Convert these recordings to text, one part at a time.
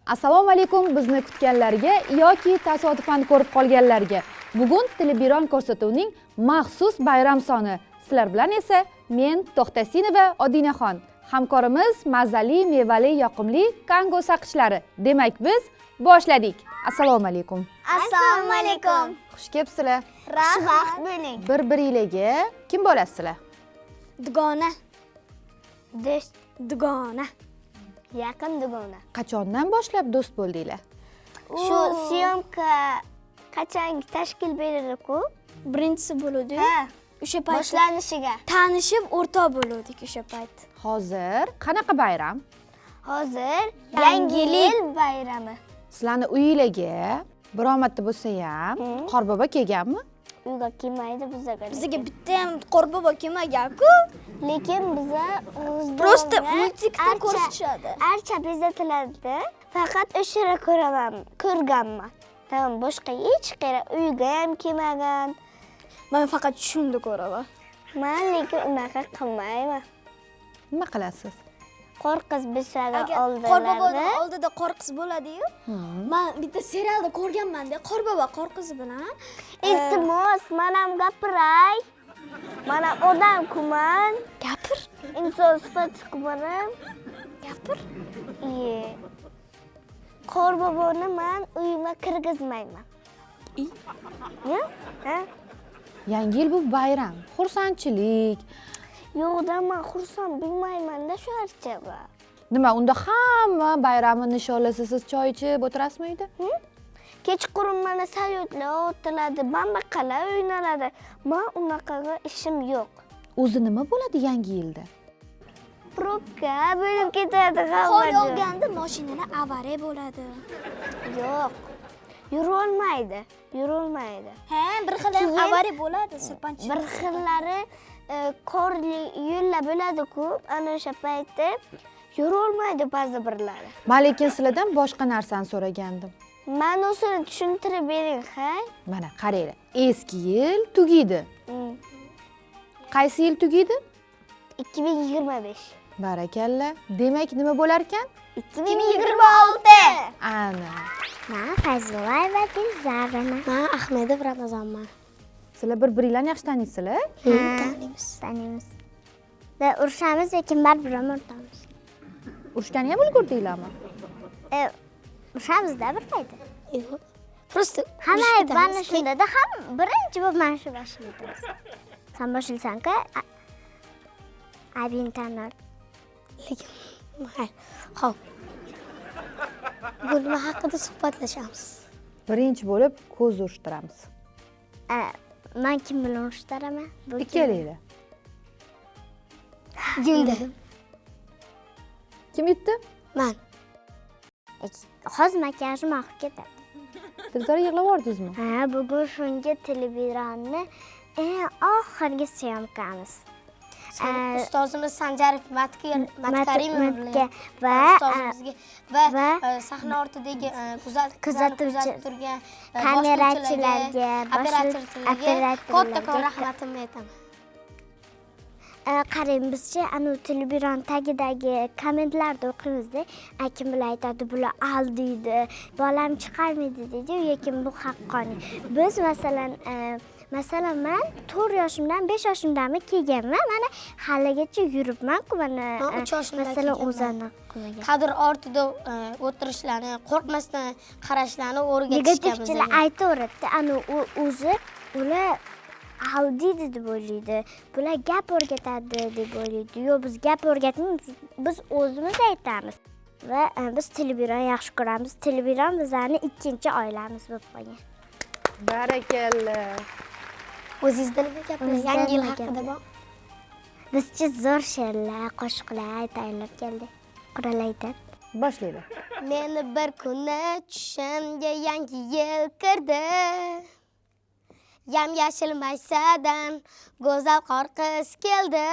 Assalomu alaykum bizni kutganlarga yoki tasodifan ko'rib qolganlarga. Bugun Telebiron ko'rsatuvining maxsus bayram soni. Sizlar bilan esa men, To'xtasinova Odinaxon. Hamkorimiz mazali, mevali, yoqimli Kango saqichlari. Demak, biz boshladik. Assalomu alaykum. Assalomu alaykum. Xush kelibsizlar. Xushvaqt bo'ling. Bir-biringlarga kim bo'lasizlar? Dugona. Do'st. Dugona. Yaqin dugona. Qachondan boshlab do'st bo'ldinglar? Shu syomka qachon tashkil berildi-ku? Birinchisi bo'luvdi. Ha, O'sha payt boshlanishiga. tanishib, o'rtoq bo'luvdik o'sha payt. Hozir qanaqa bayram? Hozir Yangi yil bayrami. Sizlarni uyinglarga biror marta bo'lsa ham Qorbobo kelganmi? Uyga kelmaydi bizaga. Bizga bitta ham Qorbobo kelmagan-ku. Lekin biza Просто multikda ko'rsatishadi. Archa bezatiladi. Faqat o'sha yerda ko'raman, ko'rganman. Tamam, boshqa hech qayerga, uyga ham kelmagan. Men faqat tushimda ko'raman. Man lekin unaqa qilmayman. Nima qilasiz? Qor qiz bizaga Agar Qorboboni oldilarida oldida qor qiz bo'ladi-yu. Men bitta serialda ko'rganman-da, Qorbobo qor qizi bilan. Iltimos, man ham gapiray. Man ham odam-kuman. Gapir, Inson sifatida ham. gapir. Iye. Qorboboni man uyimga kirgizmayman. I? Ya? Ha? Yangi yil bu bayram, xursandchilik. Yo'qda, man xursand bo'lmayman-da shu archada. Nima, unda hamma bayramni nishonlasa, siz choy ichib o'tirasizmi uyda? Kechqurun mana salyutlar otiladi, bambaqalar o'ynaladi. Man unaqaga ishim yo'q. O'zi nima bo'ladi Yangi yilda? Probka bo'lib ketadi hamma Qor joy. yog'ganda mashinalar avariya bo'ladi. Yo'q. Yurolmaydi, yurolmaydi. Ha, bir xil ham Keyin avariya bo'ladi, sirpanch. Bir xillari qorli yo'llar bo'ladi-ku, ana o'sha paytda yurolmaydi ba'zi birlari. Man lekin sizlardan boshqa narsani so'ragandim. Ma'nosini tushuntirib bering, ha? Mana qaranglar, eski yil tugaydi. Qaysi yil tugaydi? 2025. Barakalla. Demak, nima bo'lar ekan? 2026. Ana. Man Fayzullayeva Dilzaraman. Man Ahmedov Ramazonman. Sizlar bir-biringlarni yaxshi taniysizlar? Taniymiz. Taniymiz. Da urushamiz, lekin baribir ham o'rtamiz. Urushgani ham ulgurdinglarmi? Urushamizda bir payt. Yo'q. Просто Hamma urushib ayb mana ketamiz. shundada ham birinchi bo'lib mana shu boshlaymiz. San boshlaysan-ku, aybingni tan ol. Lekin mayli. Xo'p. Bugun nima haqida suhbatlashamiz? Birinchi bo'lib ko'z urishtiramiz. Man kim bilan urushtiraman? Bu kim? Ikkalanglar. Yumdi. Kim yutdi? Man. Hozir makiyajim oqib ketadi. Dilzora, yig'lab yubordingizmi? Ha, bugun shunga telebironni eng oxirgi syomkamiz. Ustozimiz Sanjarov Matkarimov Matga va ustozimizga va sahna ortidagi kuzatuvchi- kuzatib turgan kamerachilarga, operatorlarga operatorlarga kattakon rahmatimni aytaman. Qarang, bizchi anavi telebiron tagidagi kommentlarni o'qiymizda, kim bular aytadi, bular aldiydi, bolam chiqarmaydi deydi, lekin bu haqqoniy. Biz masalan, man 4 yoshimdan, 5 yoshimdanmi kelganman, mana haligacha yuribman-ku, mana Man 3 yoshimdan masalan, kelganman. O'zini qilmagan. Kadr ortida o'tirishlarni, qo'rqmasdan qarashlarni o'rgatishgan Negativchilar bizga. aytaveradida, ana u o'zi ular aldiydi deb o'ylaydi, bular gap o'rgatadi deb o'ylaydi. Yo'q, biz gap o'rgatmaymiz, biz o'zimiz aytamiz va biz telebiron yaxshi ko'ramiz. Telebiron bizlarni ikkinchi oilamiz bo'lib qolgan. Barakalla. O'zingizda nima gaplar? O'zida Yangi yil nima haqida gaplar? bor? Bizchi zo'r she'rlar, qo'shiqlar tayyorlab keldik. Quralaydi. Boshlaylik. Meni bir kuni tushimga Yangi yil kirdi. Yam yashil maysadan go'zal qor qiz keldi.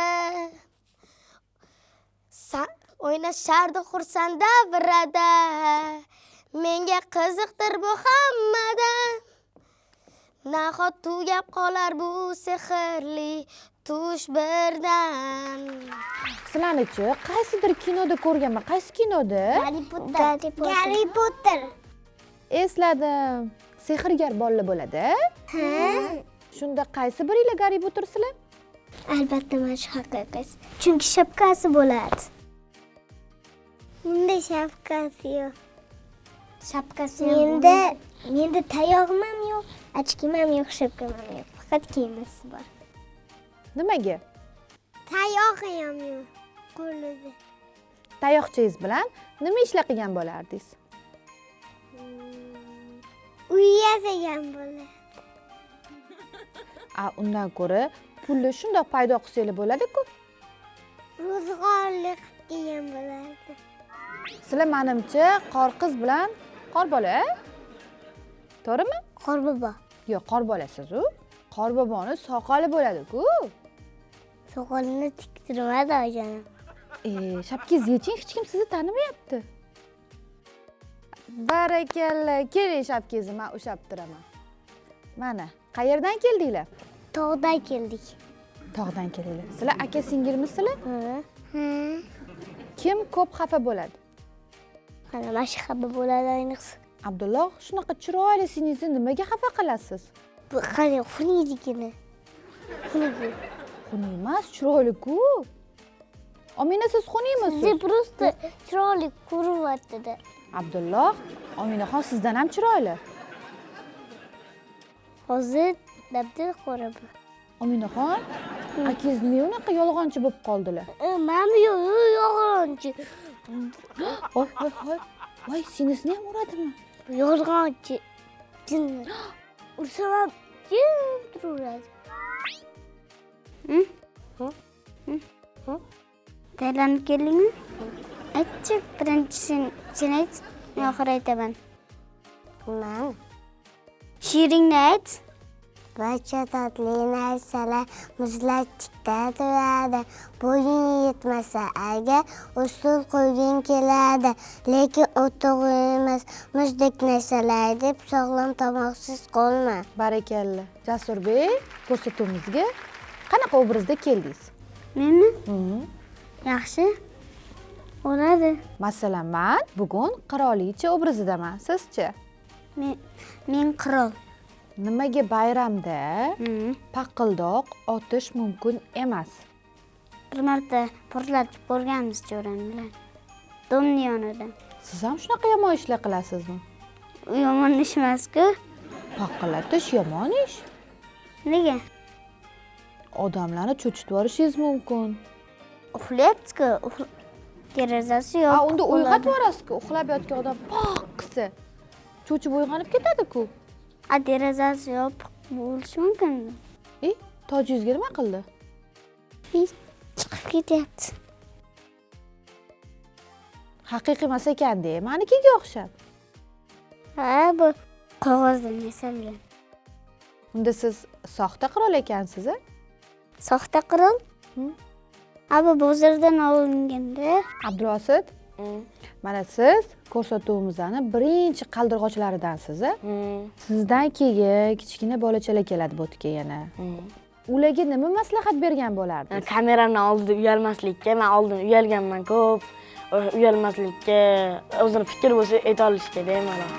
O'ynashardi xursand davrada. Menga qiziqdir bu hammadan. Nahot tugab qolar bu sehrli tush birdan. Sizlarnichi qaysidir kinoda ko'rganman. Qaysi kinoda? Garri Potter. Garri Potter. Esladim. Sehrgar bolalar bo'ladi. Ha? Shunda qaysi biringlar Garri Pottersizlar? Albatta mana shu haqiqiy. Chunki shapkasi bo'ladi. Bunda shapkasi yo'q. Shapkasi. Menda tayog'im ham yo'q, ochkim ham yo'q, shapkam ham yo'q. Faqat kiyimasi bor. Nimaga? Tayog'i ham yo'q qo'lida. Tayoqchangiz bilan nima ishlar qilgan bo'lardingiz? Uy yasagan bo'ladi. A, undan ko'ra pulni shundoq paydo qilsanglar bo'ladi-ku. Ro'zg'orlik qilgan bo'lardi. Sizlar menimcha qorqiz bilan qorbola, to'g'rimi? Qorbobo. Yo'q, qorbolasiz u. Qorboboni soqoli bo'ladi-ku. Soqolini tiktirmadi oyijonim. Shapkangizni yeching, hech kim sizni tanimayapti. Barakalla, keling shapkangizni men ushlab turaman. Mana, qayerdan keldinglar? Tog'dan keldik. Tog'dan keldinglar. Sizlar aka singilmisizlar? Ha. Kim ko'p xafa bo'ladi? Mana mana shu xafa bo'ladi ayniqsa. Abdulloh, shunaqa chiroyli singlingizni nimaga xafa qilasiz? Bu qarang, xunukligini. Xunuk. Xunuk emas, chiroyli-ku. Omina, siz xunukmisiz? Sizni просто chiroyli ko'rinyapti-da. Abdulloh, Ominaxon sizdan ham chiroyli. Hozir dabdil qora bu. Ominaxon, akangiz nima unaqa yolg'onchi bo'lib qoldilar? Mana yo'q, yolg'onchi. Voy, voy, voy. Voy, singlisini ham uradimi? Yolg'onchi. Jinni. Ursam ham jim turaveradi. Tayyorlanib keldingmi? Aytchi, birinchi sen ayt, men oxiri aytaman. Man. She'ringni ayt. Barcha totli narsalar muzlatgichda turadi. Bo'ying yetmasa agar usul qo'yging keladi, lekin u to'g'ri emas. Muzdek narsalar deb sog'lom tomoqsiz qolma. Barakalla. Jasurbek, ko'rsatuvimizga qanaqa obrazda keldingiz? Menmi? Yaxshi. Bo'ladi. Masalan, men bugun qirolicha obrazidaman. Sizchi? Men qirol. Nimaga bayramda paqildoq otish mumkin emas? Bir marta portlatib ko'rganmiz jo'ram bilan. Domni yonida. Siz ham shunaqa yomon ishlar qilasizmi? U yomon ish emas-ku. Paqillatish yomon ish. Nega? Odamlarni cho'chitib yuborishingiz mumkin. Uxlayapti-ku. Derazasi yo'q. A, unda uyg'otib yuborasiz-ku. Uxlab yotgan odam poq qilsa, cho'chib uyg'onib ketadi-ku. A, derazasi yopiq bo'lishi mumkinmi? Tojingizga nima qildi? Chiqib ketyapti. Haqiqiy emas ekan-da, manikiga o'xshab. Ha, bu qog'ozdan yasalgan. Unda siz soxta qirol ekansiz, a? Soxta qirol? A, bu bozordan olinganda. Abdulvosit, mana siz ko'rsatuvimizni birinchi qaldirg'ochlaridansiz, a? Sizdan keyin kichkina bolachalar keladi bu yerga yana. Ularga nima maslahat bergan bo'lardingiz? Kamerani oldida uyalmaslikka, men oldin uyalganman ko'p. Uyalmaslikka, o'zini fikr bo'lsa ayta olishga bemalol.